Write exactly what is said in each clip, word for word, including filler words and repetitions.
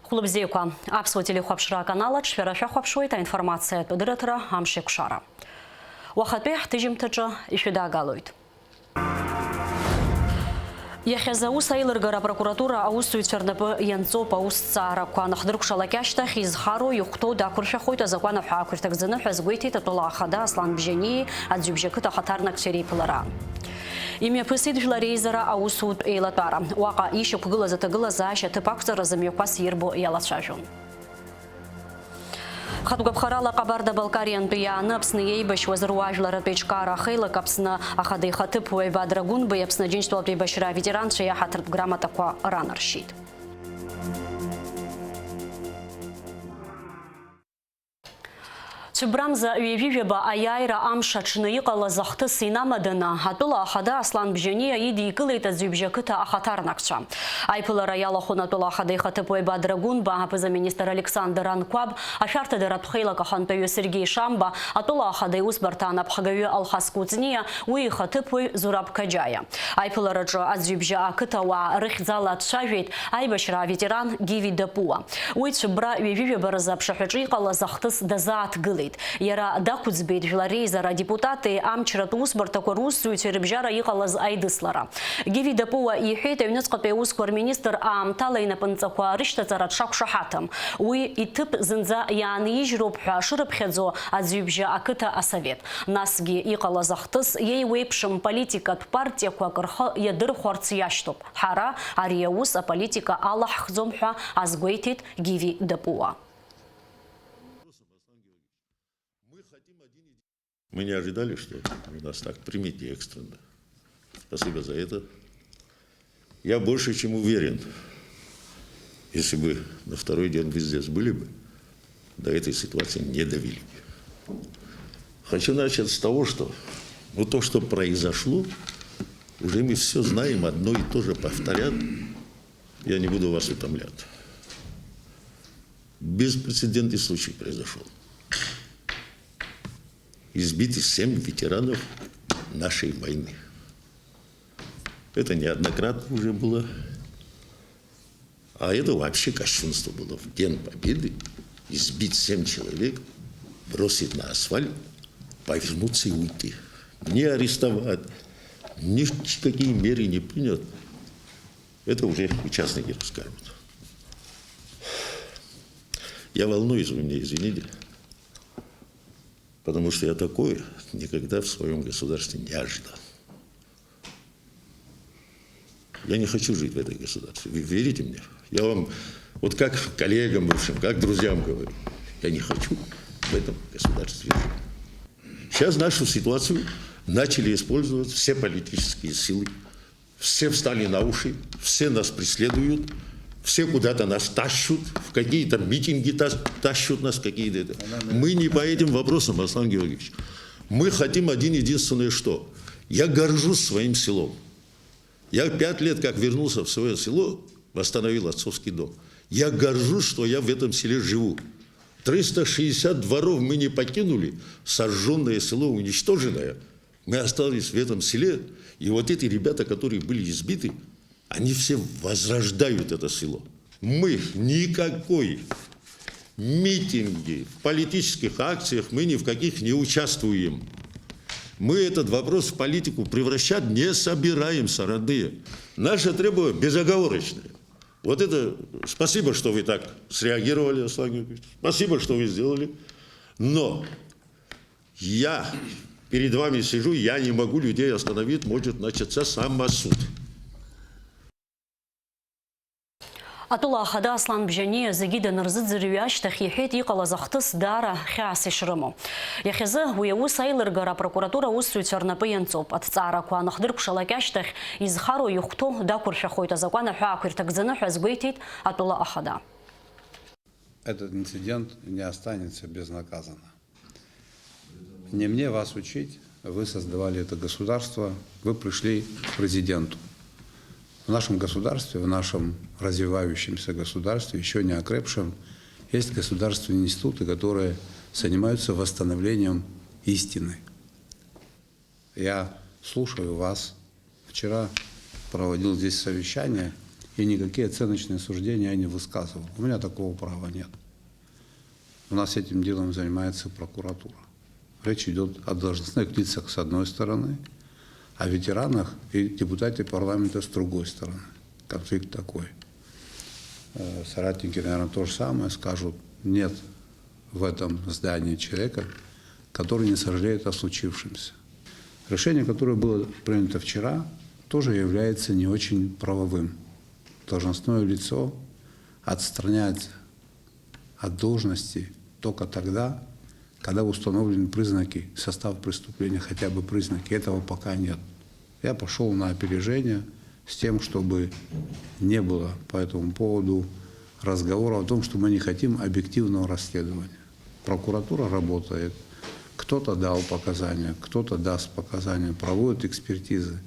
Хәлыбзиақәа, аԥсуа телехәаԥшра аканал аҿы шәара шәахәаԥшуеит аинформациатә дырраҭара Амшеикәшара. Уахатәи ҳҭыжьымҭаҿы ишәыдаагалоит. Иахьазы аус аилыргара апрокуратура аусзуҩцәа рнапы ианҵоуп аусҭҵаарақәа. Анахдыркәшалак ашьҭахь, изхароу ихәҭоу дақәыршәахоит азакәан аҳәаақәа ирҭагӡаны ҳәа азгәеиҭеит атәыла ахада Аслан Бжьаниеи аӡҩыбжьа ақыҭа ахаҭарнакцәеи реиԥылараан. Имҩаԥысит жәлар реизара аусутә еилатәара. Уаҟа ишьақәгылаз аҭагылазаашьа аҭыԥ ақәҵаразы мҩақәас ирбо иалацәажәон. Хатә гәаԥхарала Ҟабарда-Балкариантәи иааны Аԥсны иеибашьуаз руаажәларратә еиҿкаара ахеилак Аԥсны ахада ихаҭыԥуаҩ Бадра Гәынбеи Аԥсны Аџьынџьтәылатә еибашьра аветеранцәа иаҳаҭыртә грамотақәа ранаршьеит. Цәыббрамза ҩажәижәаба аиааира амш аҽны иҟалаз ахҭыс инамаданы, атәыла ахада Аслан Бжьаниа идикылеит аӡҩыбжьа ақыҭа ахаҭарнакцәа. Аиԥылара иалахәын атәыла ахада ихаҭыԥуаҩ Бадра Гәынба, аԥыза-министр Александр Анқәаб, ашәарҭадаратә хеилак ахантәаҩы Сергеи Шамба, атәыла ахада иусбарҭа анапхгаҩы Алхас Кәыҵниа, уи ихаҭыԥуаҩ Зураб Қаџьаиа. Аиԥылараҿы аӡҩыбжьа ақыҭауаа рыхьӡала дцәажәеит аибашьра аветеран Гиви Дапуа. Уи Цәыббра ҩажәижәаба рзы аԥшаҳәаҿы иҟалаз ахҭыс дазааҭгылеит. Иара дақәӡбеит Жәлар Реизара адепутати амчратә усбарҭақәа русзуҩцәеи рыбжьара иҟалаз аидыслара. Гиви Дапуа иҳәеит, аҩныҵҟатәи аусқәа рминистр аамҭала инапынҵақәа рышьҭаҵара дшақәшаҳаҭым. Уи иҭыԥ зынӡа иаанижьроуп ҳәа шырыԥхьаӡо аӡҩыбжьа ақыҭа асовет. Насгьы иҟалаз ахҭыс иеиуеиԥшым политикатә партиақәак рхы иадырхәарц иашьҭоуп. Ҳара ари аус аполитика алаҳхӡом ҳәа азгәеиҭеит Гиви Дапуа. Мы не ожидали, что вы нас так примете экстренно. Спасибо за это. Я больше чем уверен, если бы на второй день вы здесь были бы, до этой ситуации не довели бы. Хочу начать с того, что, ну, то, что произошло, уже мы все знаем, одно и то же повторят. Я не буду вас утомлять. Беспрецедентный случай произошел. Избиты семь ветеранов нашей войны. Это неоднократно уже было. А это вообще кощунство было. В День Победы избить семь человек, бросить на асфальт, повернуться и уйти. Не арестовать, никакие меры не принят. Это уже участники расскажут. Я волнуюсь, вы меня извините, потому что я такое никогда в своем государстве не ожидал. Я не хочу жить в этом государстве. Вы верите мне? Я вам, вот как коллегам бывшим, как друзьям говорю, я не хочу в этом государстве жить. Сейчас нашу ситуацию начали использовать все политические силы. Все встали на уши, все нас преследуют, все куда-то нас тащут, в какие-то митинги тас-, тащут нас, какие-то это. Мы не по этим вопросам, Аслан Георгиевич. Мы хотим один единственное что? Я горжусь своим селом. Я пять лет как вернулся в свое село, восстановил отцовский дом. Я горжусь, что я в этом селе живу. Триста шестьдесят дворов мы не покинули, сожжённое село, уничтоженное. Мы остались в этом селе, и вот эти ребята, которые были избиты, они все возрождают это село. Мы никакой митинги, в политических акциях мы ни в каких не участвуем. Мы этот вопрос в политику превращать не собираемся, родные. Наше требование безоговорочное. Вот это спасибо, что вы так среагировали, Аслан Георгиевич. Спасибо, что вы сделали. Но я перед вами сижу, я не могу людей остановить, может начаться самосуд. Атәыла ахада Аслан Бжьаниа зегьы данырзыӡырҩы ашьҭахь иҳәеит иҟалаз ахҭыс даара хьаас ишрымоу. Иахьазы уи аус аилыргара апрокуратура аусзуҩцәа рнапы ианҵоуп. Аҭҵаарақәа анахдыркәшалак ашьҭахь, изхароу ихәҭоу дақәыршәахоит азакәан аҳәаақәа ирҭагӡаны ҳәа азгәеиҭеит атәыла ахада. Этот инцидент не останется безнаказанно. Не мне вас учить, вы создавали это государство, вы пришли к президенту. В нашем государстве, в нашем развивающемся государстве, ещё не окрепшем, есть государственные институты, которые занимаются восстановлением истины. Я слушаю вас. Вчера проводил здесь совещание. И никакие оценочные суждения я не высказывал. У меня такого права нет. У нас этим делом занимается прокуратура. Речь идёт о должностных лицах с одной стороны, о ветеранах и депутате парламента с другой стороны. Конфликт такой. Э, соратники, наверное, то же самое скажут. Нет в этом здании человека, который не сожалеет о случившемся. Решение, которое было принято вчера, тоже является не очень правовым. Должностное лицо отстраняется от должности только тогда, когда установлены признаки, состав преступления, хотя бы признаки. Этого пока нет. Я пошёл на опережение с тем, чтобы не было по этому поводу разговора о том, что мы не хотим объективного расследования. Прокуратура работает. Кто-то дал показания, кто-то даст показания, проводят экспертизы.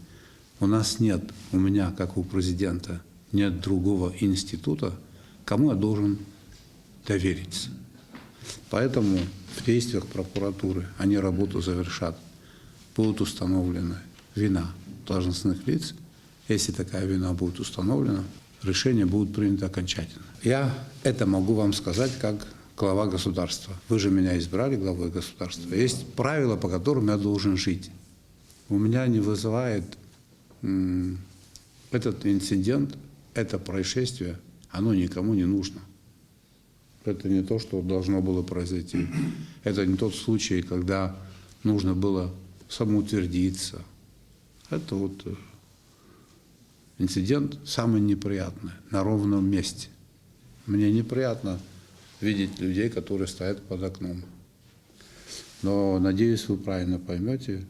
У нас нет, у меня, как у президента, нет другого института, кому я должен довериться. Поэтому в действиях прокуратуры, они работу завершат, будет установлена вина должностных лиц. Если такая вина будет установлена, решение будет принято окончательно. Я это могу вам сказать как глава государства. Вы же меня избрали главой государства. Есть правила, по которым я должен жить. У меня не вызывает, м, этот инцидент, это происшествие, оно никому не нужно. Это не то, что должно было произойти. Это не тот случай, когда нужно было самоутвердиться. Это вот, э, инцидент самый неприятный, на ровном месте. Мне неприятно видеть людей, которые стоят под окном. Но, надеюсь, вы правильно поймёте,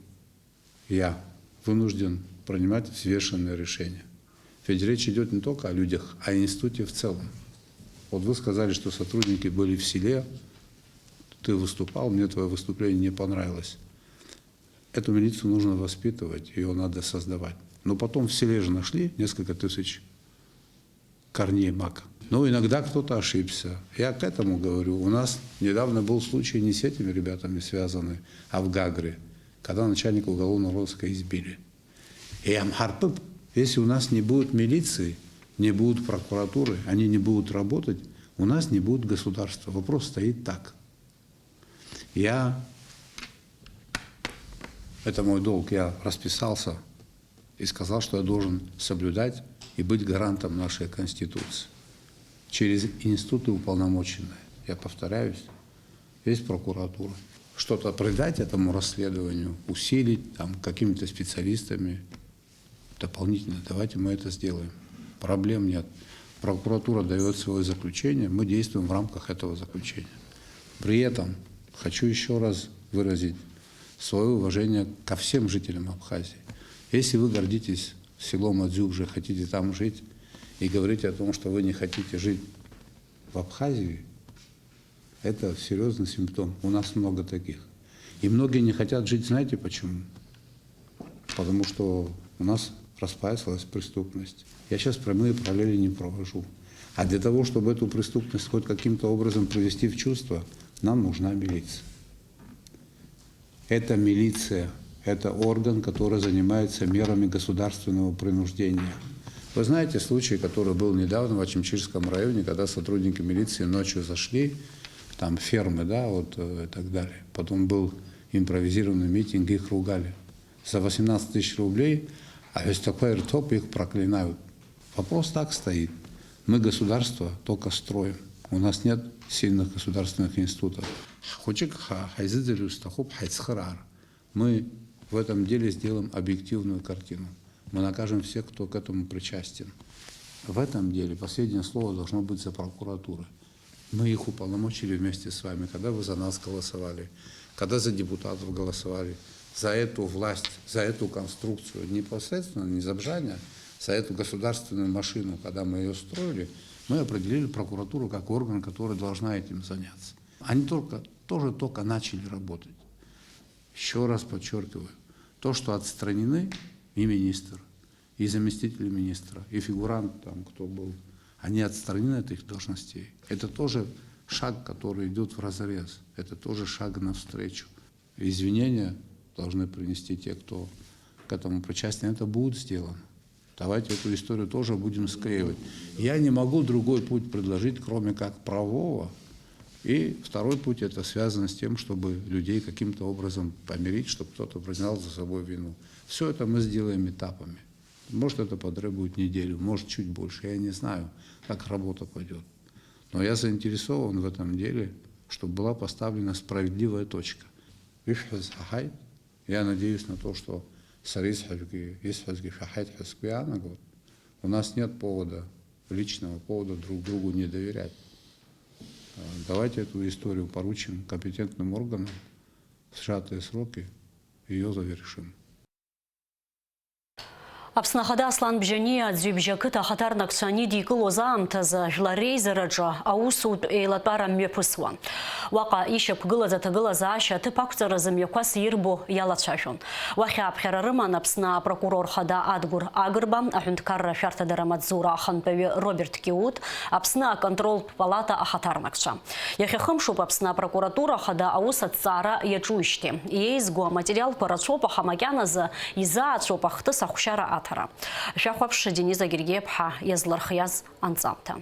я вынужден принимать взвешенные решения. Ведь речь идёт не только о людях, а о институте в целом. Вот вы сказали, что сотрудники были в селе, ты выступал, мне твоё выступление не понравилось. Эту милицию нужно воспитывать, её надо создавать. Но потом в селе же нашли несколько тысяч корней мака. Но иногда кто-то ошибся. Я к этому говорю. У нас недавно был случай не с этими ребятами связанный, а в Гагре, когда начальника уголовного розыска избили. И амхарпып, если у нас не будет милиции, не будет прокуратуры, они не будут работать, у нас не будет государства. Вопрос стоит так. Я, это мой долг, я расписался и сказал, что я должен соблюдать и быть гарантом нашей Конституции через институты уполномоченные. Я повторяюсь, есть прокуратура. Что-то придать этому расследованию, усилить там какими-то специалистами, дополнительно. Давайте мы это сделаем. Проблем нет. Прокуратура даёт своё заключение, мы действуем в рамках этого заключения. При этом хочу ещё раз выразить своё уважение ко всем жителям Абхазии. Если вы гордитесь селом Адзюгжи, хотите там жить, и говорите о том, что вы не хотите жить в Абхазии, это серьёзный симптом. У нас много таких. И многие не хотят жить, знаете почему? Потому что у нас распоясалась преступность. Я щас прямые параллели не провожу. А для того, чтобы эту преступность хоть каким-то образом привести в чувство, нам нужна милиция. Это милиция, это орган, который занимается мерами государственного принуждения. Вы знаете случай, который был недавно в Очамчирском районе, когда сотрудники милиции ночью зашли, там фермы, да, вот, э, и так далее. Потом был импровизированный митинг, их ругали. За восемнадцать тысяч рублей, а ведь такой ртоп, их проклинают. Вопрос так стоит. Мы государство только строим. У нас нет сильных государственных институтов. Хәыҷык ҳа-, ҳаизыӡырҩыр сҭахуп ҳаицхыраар. Мы в этом деле сделаем объективную картину. Мы накажем всех, кто к этому причастен. В этом деле последнее слово должно быть за прокуратурой. Мы их уполномочили вместе с вами, когда вы за нас голосовали, когда за депутатов голосовали, за эту власть, за эту конструкцию, непосредственно, не за Бжаня, за эту государственную машину, когда мы её строили, мы определили прокуратуру как орган, который должна этим заняться. Они только, тоже только начали работать. Ещё раз подчёркиваю, то, что отстранены и министр, и заместители министра, и фигурант там, кто был, они отстранены от их должностей. Это тоже шаг, который идёт вразрез. Это тоже шаг навстречу. Извинения должны принести те, кто к этому причастен. Это будет сделано. Давайте эту историю тоже будем склеивать. Я не могу другой путь предложить, кроме как правового. И второй путь, это связано с тем, чтобы людей каким-то образом помирить, чтобы кто-то признал за собой вину. Все это мы сделаем этапами. Может, это потребует неделю, может, чуть больше. Я не знаю, как работа пойдет. Но я заинтересован в этом деле, чтобы была поставлена справедливая точка. Ишәҳәаз ҳаҳаит. Я надеюсь на то, что сара исҳәазгьы, исҳәазгьы шәаҳаит ҳәа сгәы иаанагоит. У нас нет повода, личного повода друг другу не доверять. Э, давайте эту историю поручим компетентным органам в сжатые сроки, её завершим. Аԥсны Ахада Аслан Бжьаниа аӡҩыбжьа ақыҭа ахаҭарнакцәа анидикылоз аамҭазы, жәлар реизараҿы аусутә еилатәара мҩаԥысуан. Уаҟа ишьақәгылаз аҭагылазаашьа аҭыԥ ақәҵаразы мҩақәас ирбо иалацәажәон. Уахь ааԥхьара рыман Аԥсны апрокурор хада Адгәыр Агрба, аҳәынҭқарра ашәарҭадара амаҵзура ахантәаҩы Роберт Киут, Аԥсны аконтролтә палата ахаҭарнакцәа. Иахьа хымшоуп Аԥсны апрокуратура хада аус аҭҵаара иаҿуижьҭеи. Иеизго аматериалқәа рацәоуп, аха макьаназы изааҵәоуп ахҭыс ахәшьара аҭара. Шәахәаԥш, Дениза Гергиаԥҳа иазлырхиаз анҵамҭа.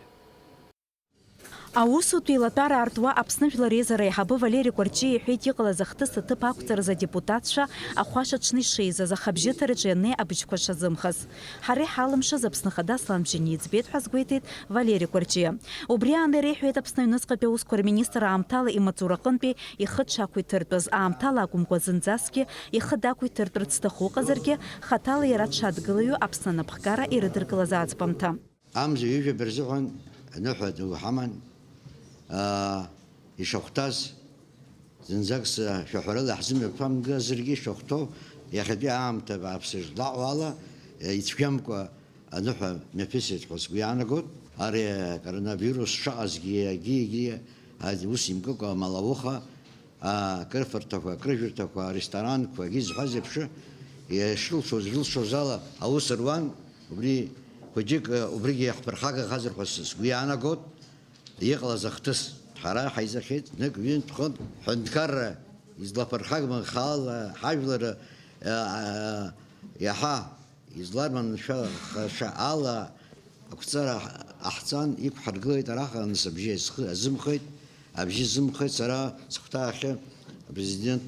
Аусутә еилатәара аартуа Аԥсны Жәлар Реизара аиҳабы Валери Кәарҷиа иҳәеит иҟалаз ахҭыс аҭыԥ ақәҵаразы адепутатцәа ахәашаҽны ишеизаз, аха абжьыҭараҿы ианнеи абыжьқәа шазымхаз. Ҳара иҳалымшаз Аԥсны Ахада Аслан Бжьаниа иӡбеит ҳәа азгәеиҭеит Валери Кәарҷиа. Убри аан иара иҳәеит Аԥсны аҩныҵҟатәи аусқәа рминистр аамҭала имаҵура аҟынтәи ихы дшақәиҭыртәыз, аамҭала акәымкәа зынӡаскгьы ихы дақәиҭыртәырц зҭаху ыҟазаргьы, хаҭала иара дшадгылаҩу Аԥсны анапхгара ирыдыркылаз аӡбамҭа. Амза ҩажәа рзыҳәан аныҳәа ду ҳаман, аа, ишахәҭаз, зынӡак с-, шәаҳәарыла иаҳзымҩаԥамгазаргьы ишахәҭоу, иахьатәи аамҭа бааԥсы злаҟоу ала, е, ицәгьамкәа аныҳәа мҩаԥысит ҳәа сгәы иаанагоит. Ари акоронавирус шаҟазгьы, егьи-егьи, а, ус имкыкәа амалауха, а, акрыфарҭақәа, акрыжәырҭақәа, аресторанқәа, егьи зҳәаз еиԥш, ишрылшоз, рылшоз ала аус руан, убри хәыҷык, убригьы иаҳԥырхагахазар ҳәа с-, сгәы иаанагоит. Иҟалаз ахҭыс ҳара ҳаизахьеит, знык, ҩынтә, хынтә, ҳәынҭқарра излаԥырхагам хаала ҳажәлар, а, а, иаҳа изларманшәаша ала ақәҵара ҟаҳҵан, иқәҳаргылеит араҟа, нас абжьы азхы-, азымхеит, абжьы зымхеит, сара сыхәҭаахьы апрезидент,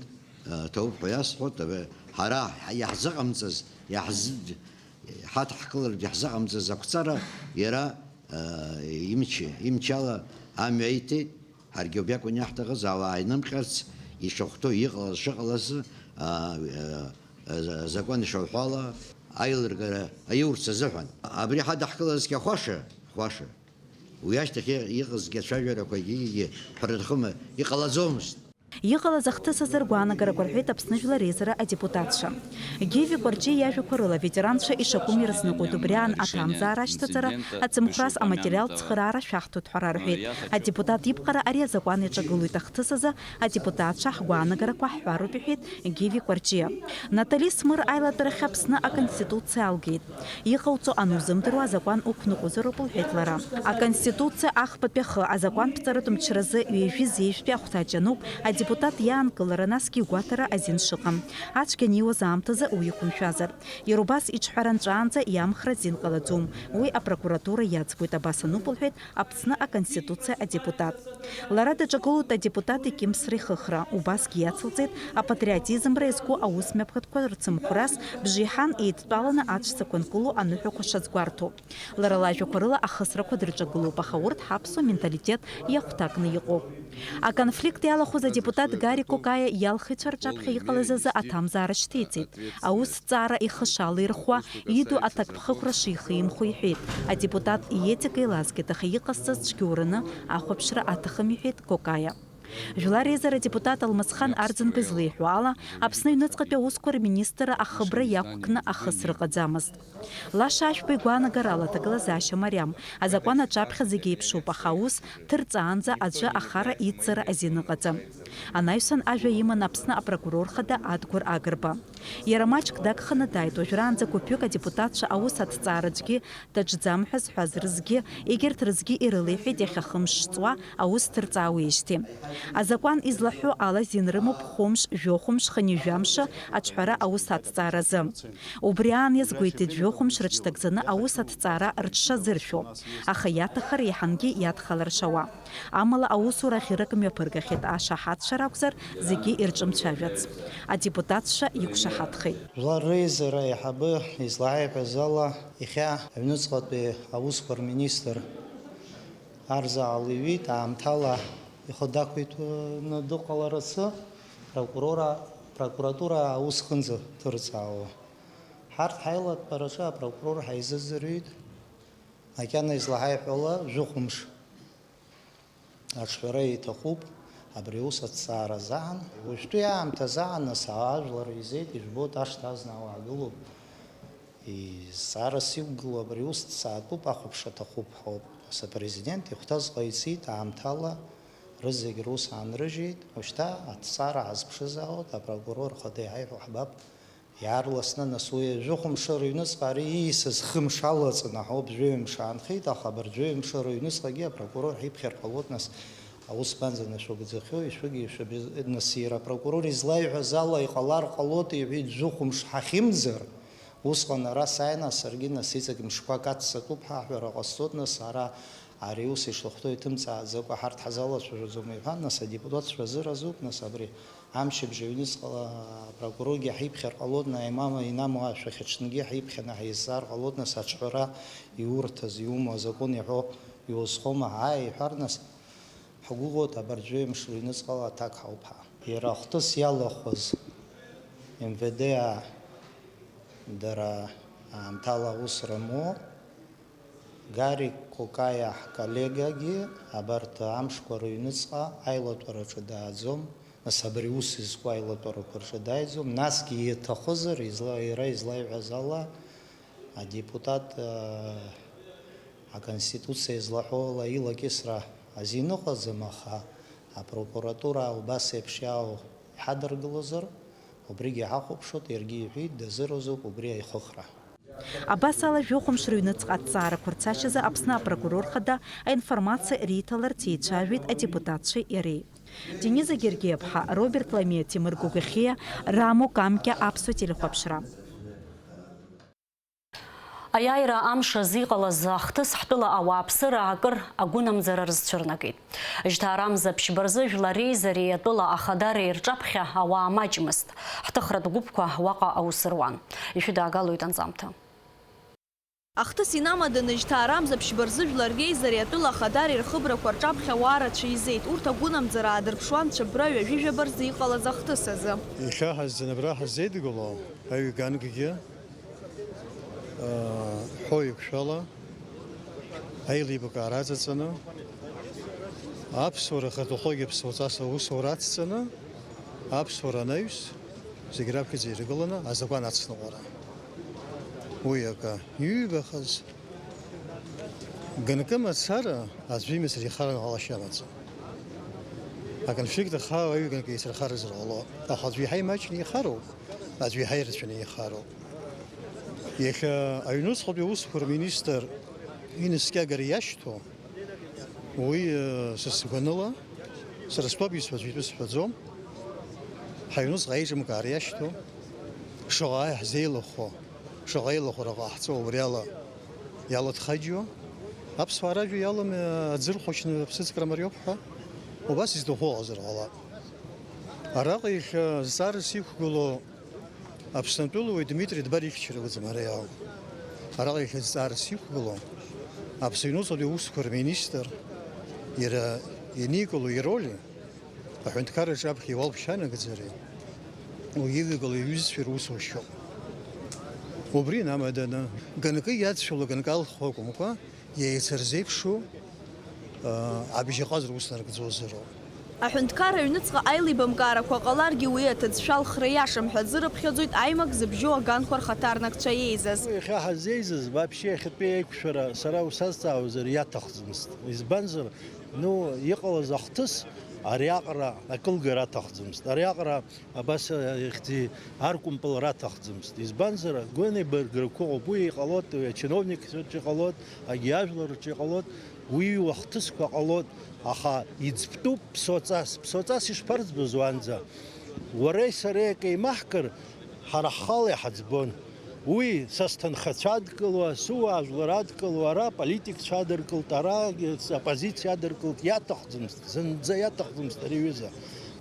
а, ҭоуп ҳәа иасҳәоит, аб-, ҳара иаҳзыҟамҵаз, иаҳзы-, ҳадҳкылартә иаҳзыҟамҵаз ақәҵара иара, а, имч-, имчала амҩа иҭеит. Ҳаргьы убри акәын иаҳҭахыз, ауаа инымҟьарц, ишахәҭоу, иҟалаз шыҟалаз, а, а, а, азакәан ишауҳәо ала, аилыргара аиурц азыҳәан. Абри ҳадаҳкылазҭгьы ахәаша, хәаша. Уи ашьҭахь иҟазгьы ацәажәарақәа егьигьы ҳәара рхыма иҟалаӡомызт. Иҟалаз ахҭыс азы ргәаанагарақәа рҳәеит Аԥсны Жәлар Реизара адепутатцәа. Гиви Кәарҷиа иажәақәа рыла, аветеранцәа ишакәым ирызныҟәоит убри аан аҭамзаара ашьҭаҵара, ацымхәрас аматериалтә цхыраара шәаҳҭоит ҳәа рҳәеит. Адепутат иԥҟара ари азакәан иаҿагылоит ахҭыс азы адепутатцәа ҳгәаанагарақәа ҳҳәароуп, иҳәеит Гиви Кәарҷиа. Натали Смыр аилатәарахь Аԥсны Аконституциа алгеит. Иҟауҵо анузымдыруа азакәан уқәныҟәозароуп, лҳәеит лара. Аконституциа ахԥатәи ахы азакәанԥҵаратә мчразы ҩажәи зеижәтәи ахәҭаҷ ануп адепутат иаанкылара, насгьы игәаҭара азин шыҟам. Ацәгьа аниуаз аамҭазы уи иқәымшәазар. Иара убас иҿҳәара нҵәаанӡа иамхра азин ҟалаӡом. Уи апрокуратура иаӡбоит, абас ануп, лҳәеит Аԥсны Аконституциа адепутат. Лара даҿагылоит адепутат икьымсра ихыхра, убасгьы иацылҵеит апатриотизмра иазку аус мҩаԥгатәқәа рцымхәрас бжеиҳан еидтәаланы аҵәцақәа нкыло аныҳәақәа шазгәарҭо. Лара лажәақәа рыла ахысрақәа дырҿагылоуп, аха урҭ ҳаԥсуа менталитет иахәҭакны иҟоуп. Аконфликт иалахәыз адепутат Гари Кокаиа иалхыҩцәа рҿаԥхьа иҟалаз азы аҭамзаара шьҭеиҵеит. Аусҭҵаара ихы шалирхуа, иду аҭакԥхықәра шихимхо иҳәеит. Адепутат иетика еилазгеит, аха иҟасҵаз цәгьоураны ахәаԥшра аҭахым, иҳәеит Кокаиа. Жәлар реизара адепутат Алмасхан Арӡынба излеиҳәо ала, Аԥсны аҩныҵҟатәи аусқәа рминистрра ахыбра иақәкны ахысра ыҟаӡамызт. Лаша Ашәба игәаанагарала аҭагылазаашьа мариам, азакәан аҿаԥхьа зегь еиԥшуп, аха аус ҭырҵаанӡа аӡәы ахара идҵара азин ыҟаӡам. Анаҩсан ажәа иман Аԥсны апрокурор хада Адгәыр Агрба. Иара маҷк дагханы дааит, уажәраанӡа гәыԥҩык адепутатцәа аус аҭҵаара аӡәгьы даҿӡам ҳәа зҳәаз рызгьы, егьырҭ рызгьы ирылеиҳәеит иахьа хымш ҵуа аус ҭырҵаауеижьҭеи. Азакәан излаҳәо ала зин рымоуп хәымш, жәохәымш, хынҩажәамш аҿҳәара аус аҭҵааразы. Убри аан иазгәеиҭеит, жәохәымш рыҽҭагӡаны аус аҭҵаара рыҽшазыршәо, аха иаҭаххар еиҳангьы иадхалар шауа. Амала аусура ахьырак мҩаԥыргахьеит, ашаҳаҭцәа ракәзар, зегьы ирҿымцәажәац. Адепутатцәа иқәшаҳаҭхеит. Жәлар реизара аиҳабы излааиҳәаз ала, иахьа аҩныҵҟатәи аусқәа рминистр Арза Алиҩит аамҭала ихы дақәиҭны дыҟаларацы прокурора, прокуратура аус хынӡа ҭырҵаауа. Ҳарҭ ҳаилатәараҿы апрокурор ҳаизыӡырҩит. Макьана излаҳаиҳәо ала, жәохәымш аҿҳәара иҭахуп абри аус аҭҵаара азаан. Уажәтәи аамҭазы аан, нас, ажәлар еизеит, ижәбоит, ашҭа азна уаагылоуп. Изҵаарас иқәгылоу абри аус ҭҵаатәуп, ахәаԥшра аҭахуп ҳәоуп. Нас апрезидент ихәҭаз ҟаиҵеит, аамҭала рызегь рус аанрыжьит. Ушьҭа аҭҵаара ҳазԥшызаауеит, апрокурор ахада иҳаиҳәо ҳбап. Иаарласны, нас, уи жәохәымш рыҩныҵҟа ари ииасыз хымш алаҵаны ҳауп, жәаҩа мшы аанхеит, аха абарҭ жәаҩа мшы рыҩныҵҟагьы апрокурор ҳиԥхьар ҟалоит, нас, аус банӡанашәыгӡахьоу, ишәыги ишәаби-, нас, иара апрокурор излаиҳәаз ала иҟалар ҟалоит, иҳәеит, жәохәымш ҳахьымӡар, усҟан ара сааины саргьы, нас, иҵегь мшқәак аццакуп ҳәа аҳәара ҟасҵоит, нас, ара ари аус ишахәҭоу иҭымҵааӡакәа ҳарҭ ҳазалацәажәаӡом, иҳәан, нас, адепутатцәа азыразуп, нас, абри Амчыбжь аҩныҵҟала апрокуроргьы ҳиԥхьар ҟалоит, наимама инамуаашәахь аҽынгьы ҳиԥхьаны ҳаизҵаар ҟалоит, нас аҿҳәара иурҭаз, иумоу азакәын иҳәо иузхома, ааи, иҳәар, нас, ҳгәыӷуеит абарҭ жәаҩа мшы рыҩныҵҟала аҭак ҳауп ҳәа. Иара ахҭыс иалахәыз М В Д-аа дара аамҭала аус рымоу, Гарик Кокаиа ҳколлегагьы абарҭ амшқәа рыҩныҵҟа аилатәараҿы дааӡом, нас абри ус изку аилатәарақәа рҿы дааиӡом, насгьы иаҭахызар, изла-, иара излаиҳәаз ала, адепутат, э, аконституциа излаҳәо ала илакьысра азин ыҟаӡам, аха апрокуратура убас еиԥш иаау иҳадыргылозар, убригьы ҳахәаԥшуеит, иаргьы иҳәеит, дазыразуп убри аихыхра. Абас ала, жәохәымш рыҩныҵҟа аҭҵаарақәа рцашьазы Аԥсны апрокурор хада аинформациа риҭаларц еицәажәеит адепутатцәеи иареи. Дениза Гергиаԥҳа, Роберт Ламиа, Ҭемыр Гогахиа, Рамо Камкьа, Аԥсуа телехәаԥшра. Аиааира амш азы иҟалаз ахҭыс ҳтәыла ауааԥсыра акыр агәынамӡара рызцәырнагеит. Жьҭаарамза ԥшьба рзы Жәлар Реизареи атәыла ахадареи рҿаԥхьа ауаа маҷмызт. Ҳҭыхратә гәыԥқәа уаҟа аус руан. Ишәыдаагалоит анҵамҭа. Ахҭыс инамаданы, жьҭаарамза ԥшьба рзы Жәлар Реизареи атәыла ахадареи рхыбрақәа рҿаԥхьа ауаа рацәа еизеит. Урҭ агәынамӡара аадырԥшуан цәыббра ҩажәи жәаба рзы иҟалаз ахҭыс азы. Иахьа ҳазӡаны абра ҳаззеидгыло аҩганкгьы, аа, ҳәоу еиқәшәала, аилибакаара аҵаҵаны, аԥсуара ахаҭахәгьы аԥсуаҵас аусура ацҵаны, аԥсуара анаҩс, зегь раԥхьаӡа иргыланы азакәан ацныҟәара. Уи акы. Иҩбахаз, ганкы мацара аӡәы имацара ихараны ҟалашьа амаӡам. Аконфликт ахала аҩганк еицырхаразар ҟалоит. Аха аӡәы иаҳа имаҷны ихароуп, аӡәы иаҳа ирацәаны ихароуп. Иахьа аҩнуҵҟатәи аусқәа рминистр инаскьагара иашьҭоу, уи, э, са сгәаныла, сара стәоуп исҳәаз, итәы сҳәаӡом. Ҳаҩнуҵҟа аиҿымкаара иашьҭоу, шаҟа ҳзеилахәо, шаҟа еилахәара ҟаҳҵо убри ала иалыдхаџьуа, аԥсуаа ражәа иалам, э, аӡы рхәашьны аԥсыӡкра мариоуп ҳәа, убас изҭаху ыҟазар ҟалап. Араҟа иахьа зҵаарас иқәгылоу Аԥснытәылауаҩ Дмитри Дбар ихьчара акәӡам ара иаау. Араҟа иахьа зҵаарас иқәгылоу Аԥсны аҩнуҵҟатәи аусқәа рминистр иара ианикыло ироль аҳәынҭқарраҿы аԥхьа иуалԥшьа анагӡареи, уи идикыло иҩызцәеи русушьоуп. Убри инамаданы, ганкы иадшәало ганкы алхуа акәымкәа, Иеицырзеиԥшу, аа, абжьаҟазара ус нарыгӡозароуп. Аҳәынҭқарра аҩныҵҟа аилибамкаарақәа ҟаларгьы, уи аҭыӡшәа алхра иашам ҳәа азы рыԥхьаӡоит аимак зыбжьоу аганқәа рхаҭарнакцәа еизаз. Иахьа ҳазеизаз, вообще, иахьатәи аиқәшәара сара усазҵаауазар иаҭахӡамызт. Избанзар, Ну, иҟалаз ахҭыс ариаҟара акылгара аҭахӡамызт, ариаҟара абас, э, ихьӡи аркәымпылра аҭахӡамызт. Избанзар, агәеинеибаргарақәа ыҟоуп, уи иҟалоит, уи ачиновникцәа рҿы иҟалоит, агьи ажәлар рҿы иҟалоит, уи уахҭысқәа ҟалоит, аха иӡбтәуп ԥсоаҵас. Ԥсоаҵас ишԥарӡбоз уаанӡа? Уареи сареи акы еимаҳкыр, ҳара ҳхала иҳаӡбон. Уи са сҭынхацәа адкылуа, сыуаажәлар адкылуа, ара аполитикцәа адыркылт, ара аоппозициа адыркылт, иаҭахӡамызт, зынӡа иаҭахӡамызт ари аҩыза.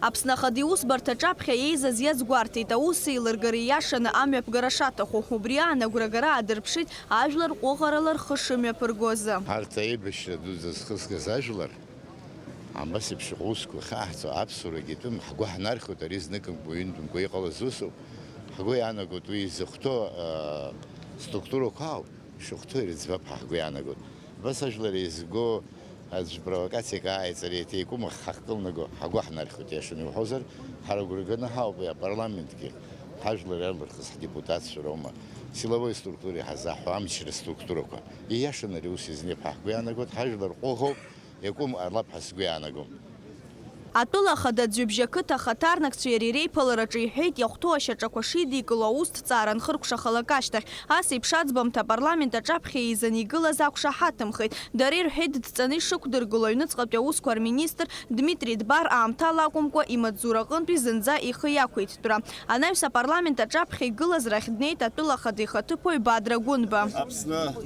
Аԥсны Ахада Иусбарҭа аҿаԥхьа еизаз иазгәарҭеит, аус еилыргара ииашаны амҩаԥгара шаҭаху. Убри аан агәрагара аадырԥшит, ажәлар ҟәыӷарала рхы шымҩаԥыргоз. Арҭ аибашьра дуӡӡа зхызгаз ажәлар, абас еиԥш иҟоу усқәа ахьаҳҵо аԥсуарагьы атәым, ҳгәы ҳнархьуеит ари зныкымкәа ҩынтәымкәа иҟалаз усуп. Ҳгәы иаанагоит уи изыхәҭоу, аа, структурақәа ауп, ишыхәҭоу ирыӡбап ҳәа ҳгәы иаанагоит. Абас ажәлар еизго аӡә провокациак ааиҵар, еиҭа икәымахь ҳахькылнаго ҳгәы ҳнархьуеит, иашаны иуҳәозар, ҳара агәра ганы ҳауп уи апарламентгьы, ҳажәлар иалырхыз ҳдепутатцәа роума, силовой структура иҳазаҳҳәо амчра структурақәа. Ииашаны ари аус иазнеип ҳәа ҳгәы иаанагоит, ҳажәлар ҟәыӷоуп, иакәым ҟалап ҳәа сгәы иаанагом. Атәыла ахада Аӡҩыбжьа ақыҭа ахаҭарнакцәеи иареи реиԥылараҿы иҳәеит, иахәҭоу ашьаҿақәа шидикыло аусҭҵаара анхыркәшахалак ашьҭахь, ас еиԥш аӡбамҭа апарламент аҿаԥхьа еизаны игылаз ақәшаҳаҭымхеит. Дара ирҳәеит, дҵаны ишықәдыргыло аҩныҵҟатәи аусқәа рминистр Дмитри Дбар аамҭала акәымкәа, имаҵзура аҟынтәи зынӡа ихы иақәиҭтәра. Анаҩс апарламент аҿаԥхьа игылаз рахь днеит атәыла ахада ихаҭыԥуаҩ Бадра Гәынба. Аԥсны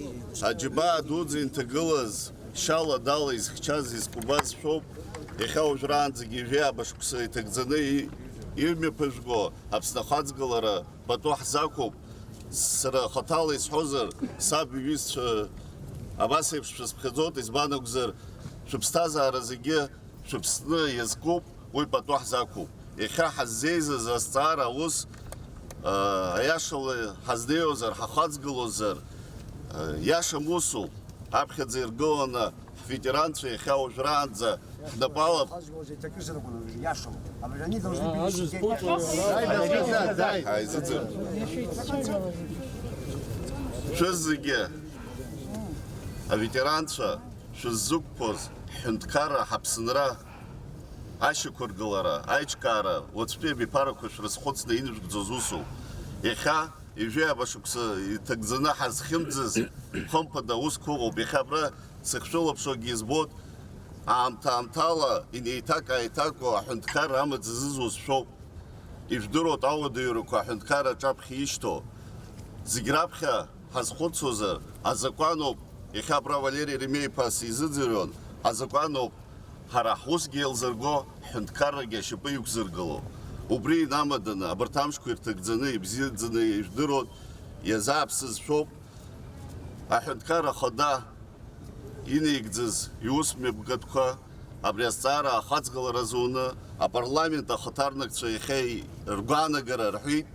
аџьабаа дуӡӡа инҭагылаз, шьала-дала изхьчаз, изкәабаз шәоуп. Иахьа уажәраанӡагьы ҩажәи ааба шықәса иҭагӡаны и-, имҩаԥыжәго Аԥсны ахаҵгылара пату ҳзақәуп. Сара хаҭала исҳәозар, саб иҩызцәа абас еиԥш шәызԥхьаӡоит, избан акәзар, шәыԥсҭазаара зегьы шәыԥсны иазкуп, уи пату ҳзақәуп. Иахьа ҳаззеизаз азҵаара аус, аа, аиашала ҳазнеиуазар, ҳахаҵгылозар, аа, иашам усуп. Аԥхьаӡа иргыланы ҳветеранцәа иахьа уажәраанӡа ҳнапы алап. Ҳазгылоз иҭакызар акәын, иашоуп. Абри ани должны были сидеть. Ҳаизыӡырҩ. Шәызегьы аветеранцәа шәыззықәԥоз ҳҳәынҭқарра, ҳаԥсынра ашьақәыргылара, аиҿкаара, уаҵәтәи абиԥарақәа шәрызхәыцны инжәгӡоз усуп. Иахьа, ҩажәи ааба шықәса иҭагӡаны ҳазхьымӡаз, хымԥада, аусқәа ыҟоуп. Иахьа абра сахьшәылаԥшуагьы избоит, аамҭа-аамҭала инеиҭак-ааиҭакуа аҳәынҭқарра амаҵ зызуз шәоуп. Ижәдыруеит ауадаҩрақәа аҳәынҭқарра аҿаԥхьа ишьҭоу. Зегь раԥхьа ҳазхәыцуазар, азакәаноуп, иахьа абра Валери Ремеи-иԥа сизыӡырҩуан, азакәаноуп ҳара ҳусгьы еилзырго, ҳҳәынҭқаррагьы ашьапы иқәзыргыло. Убри инамаданы, абарҭ амшқәа ирҭагӡаны, ибзиаӡаны ижәдыруеит, иазааԥсаз шәоуп. Аҳәынҭқарра Ахада инеигӡаз иус мҩаԥгатәқәа абри азҵаара ахаҵгылара азуны апарламент ахаҭарнакцәа иахьа ргәаанагара рҳәеит,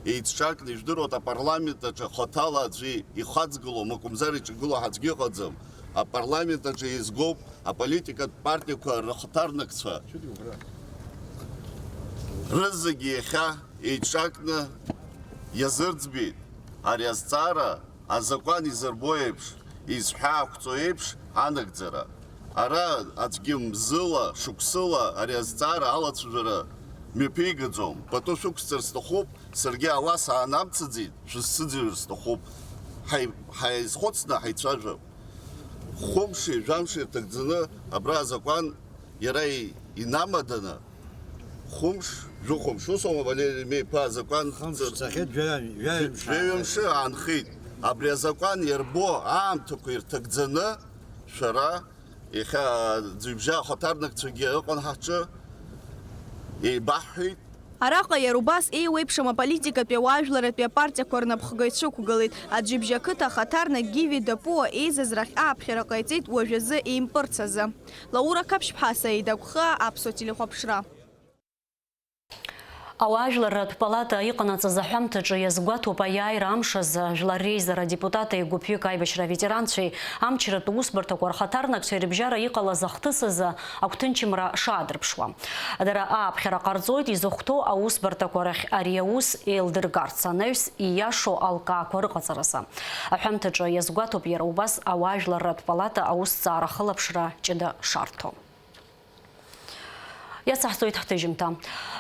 еицҿакны ижәдыруеит, апарламент аҿы хаҭала аӡәы ихаҵгыло, макәымзар иҿагыло ҳаӡәгьы ыҟаӡам. Апарламент аҿы еизгоуп аполитикатә партиақәа рыхаҭарнакцәа. Рызегьы иахьа еиҿакны иазырӡбеит ари азҵаара. Азакәан изырбо еиԥш, изҳәаақәҵо еиԥш анагӡара. Ара аӡәгьы мзыла, шықәсыла ари азҵаара алацәажәара мҩаԥигаӡом. Пату шәықәсҵар сҭахуп, саргьы ауаса аанамцаӡеит, шәысцәыӡырҩыр сҭахуп. Ҳаи-, ҳаизхәыцны ҳаицәажәап. Хәымши жәамши ирҭагӡаны абра азакәан иара и-, инамаданы, хәымш, жәохәымш, усоума, Валери Ремеи-иԥа, азакәан Хымш ҵыр-, цахьеит, жәаҩа-, жәаҩа мшы. Жәаҩа мшы аанхеит. Абри азакәан иарбоу аамҭақәа ирҭагӡаны, шәара, иахьа аӡҩыбжьа ахаҭарнакцәагьы ыҟан ҳаҿы, еибаҳҳәеит. Араҟа иара убас еиуеиԥшым аполитикатәи ауаажәларратәи апартиақәа рнапхгаҩцәа ықәгылеит. Аӡҩыбжьа ақыҭа ахаҭарнак Гиви Дапуа еизаз рахь ааԥхьара ҟаиҵеит уажәазы еимпырц азы. Лаура Қаԥшьԥҳа, Саида Гәхаа, Аԥсуа телехәаԥшра. Ауаажәларратә палата иҟанаҵаз аҳәамҭаҿы иазгәаҭоуп аиааира амш азы Жәлар Реизара адепутати гәыԥҩык аибашьра аветеранцәеи амчратә усбарҭақәа рхаҭарнакцәеи рыбжьара иҟалаз ахҭыс азы агәҭынчымра шаадырԥшуа. Дара ааԥхьара ҟарҵоит изыхәҭоу аусбарҭақәа рахь ари аус еилдыргарц, анаҩс ииашоу алкаақәа рыҟаҵаразы. Аҳәамҭаҿы иазгәаҭоуп иара убас ауаажәларратә палата аусҭҵаара ахылаԥшра ҷыда шарҭо. Иацаҳҵоит ҳҭыжьымҭа.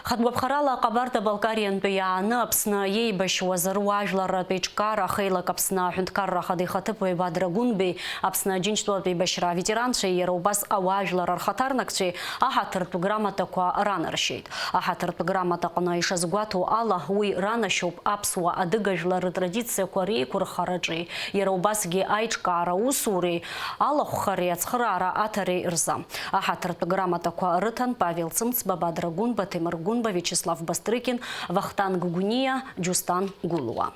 Хатәгәаԥхарала Ҟабарда-Балкариантәи иааны Аԥсны иеибашьуаз руаажәларратә еиҿкаара ахеилак Аԥсны аҳәынҭқарра ахада ихаҭыԥуаҩ Бадра Гәынбеи, Аԥсны Аџьынџьтәылатә еибашьра аветеранцәеи иара убас ауаажәлар рхаҭарнакцәеи аҳаҭыртә грамотақәа ранаршьеит. Аҳаҭыртә грамотаҟны ишазгәаҭоу ала, уи ранашьоуп аԥсуа адыгажәлар рытрадициақәа реиқәырхараҿи, иара убасгьы аиҿкаара усуреи алахәхареи ацхыраара аҭареи рзы. Аҳаҭыртә грамотақәа рыҭан Павел Цымцба, Бадра Гәынба, Ҭемыр Гәынба, Виачеслав Бастрыкин, Вахтанг Гәниа, Џьусҭан Гәылуа.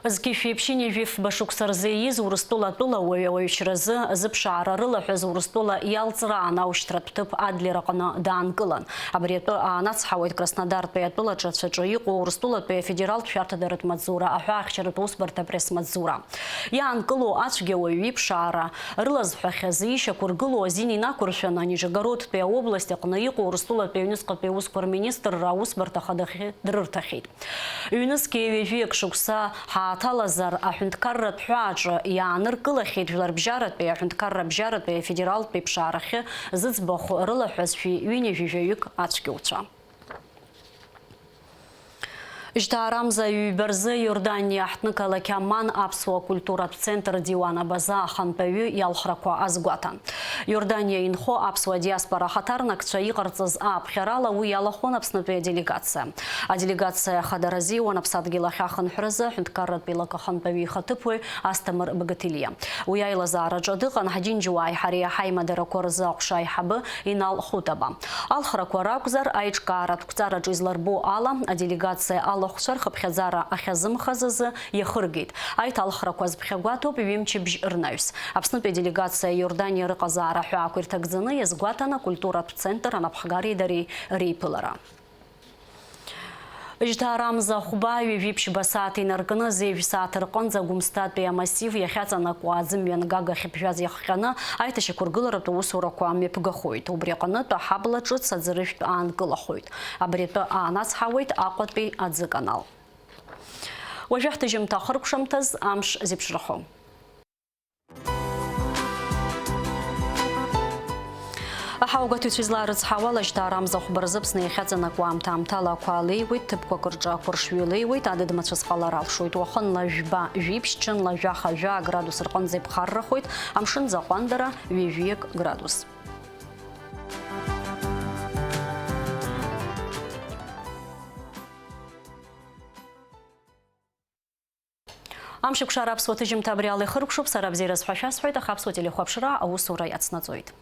Зқьи жәшәи ԥшьынҩажәи фба шықәса рзы ииз Урыстәыла атәылауаҩ ауаҩшьразы зыԥшаара рылаҳәаз Урыстәыла иалҵраан аушьҭратә ҭыԥ Адлер аҟны даанкылан. Абри атәы аанацҳауеит Краснодартәи атәылаҿацәаҿы иҟоу Урыстәылатәи афедералтә шәарҭадаратә маҵзура аҳәаахьчаратә усбарҭа апресс-маҵзура. Иаанкылоу ацәгьауаҩ иԥшаара рылазҳәахьаз ишьақәыргылоу азин инақәыршәаны, Нижегородтәи аобласт аҟны иҟоу Урыстәылатәи аҩныҵҟатәи аусқәа рминистрра аусбарҭа ахадахьы дрырҭахьеит. Ҩнызқьи ҩажәиак шықәса ҳааҭалазар, аҳәынҭқарратә ҳәааҿы иааныркылахьеит Жәларбжьаратәи аҳәынҭқарра абжьаратәи афедералтәи ԥшаарахьы зыӡбахә рылаҳәаз шәи ҩынҩажәи жәаҩык ацәгьоуцәа. Жьҭаарамза ҩба рзы Иорданиа аҳҭнықалақь Амман аԥсуа культуратә центр Диуан Абаза ахантәаҩы иалхрақәа азгәаҭан. Иорданиа инхо аԥсуа диаспора ахаҭарнакцәа иҟарҵаз ааԥхьарала уи иалахәын Аԥснытәи аделегациа. Аделегациа ахадара азиуан аԥсадгьыл ахь ахынҳәразы аҳәынҭқарратә еилак ахантәаҩы ихаҭыԥуаҩ Асҭамыр Бгатилиа. Уи аилазаараҿы дыҟан ҳџьынџьуааи ҳареи ҳаимадарақәа рзы аҟәша аиҳабы Инал Хутаба. Алхрақәа ракәзар, аиҿкааратә қәҵараҿы изларбо ала, аделегациа алахәцәа рхыԥхьаӡара ахьазымхаз азы иахыргеит. Аиҭалхрақәа зыԥхьагәаҭоуп ҩымчыбжь рнаҩс. Аԥснытәи аделегациа Иорданиа рыҟазаара ҳәаақәа ирҭагӡаны иазгәаҭан акультуратә центр анапхгареи дареи реиԥылара. Жьҭаарамза хәба ҩажәи ԥшьба сааҭ инаркны, зежә сааҭ рҟынӡа Гәымсҭатәи амассив иахьаҵанакуа аӡымҩангага ахьыԥжәаз иахҟьаны аиҭашьақәыргыларатә усурақәа мҩаԥгахоит. Убри аҟынтә аҳабла ҿыц аӡырыжәтә аанкылахоит. Абри атәы аанацҳауеит Аҟәатәи аӡыканал. Уажәы ҳҭыжьымҭа ахыркәшамҭаз амш зеиԥшрахо. Аҳауагәаҭаҩцәа излаарыцҳауала, Жьҭаарамза хәба рзы Аԥсны иахьаҵанакуа аамҭа-аамҭала ақәа леиуеит, ҭыԥқәак рҿы ақәыршҩы леиуеит, адыд-мацәыс ҟалар алшоит, уахынла жәба, жәиԥшь, ҽынла жәаха, жәа градус рҟынӡа иԥхаррахоит, амшын заҟәандара ҩажәиак градус. Амшеикәшара аԥсуа ҭыжьымҭа абри ала ихыркәшоуп, сара абзиараз ҳәа шәасҳәоит, аха аԥсуа телехәаԥшра аусура иацнаҵоит.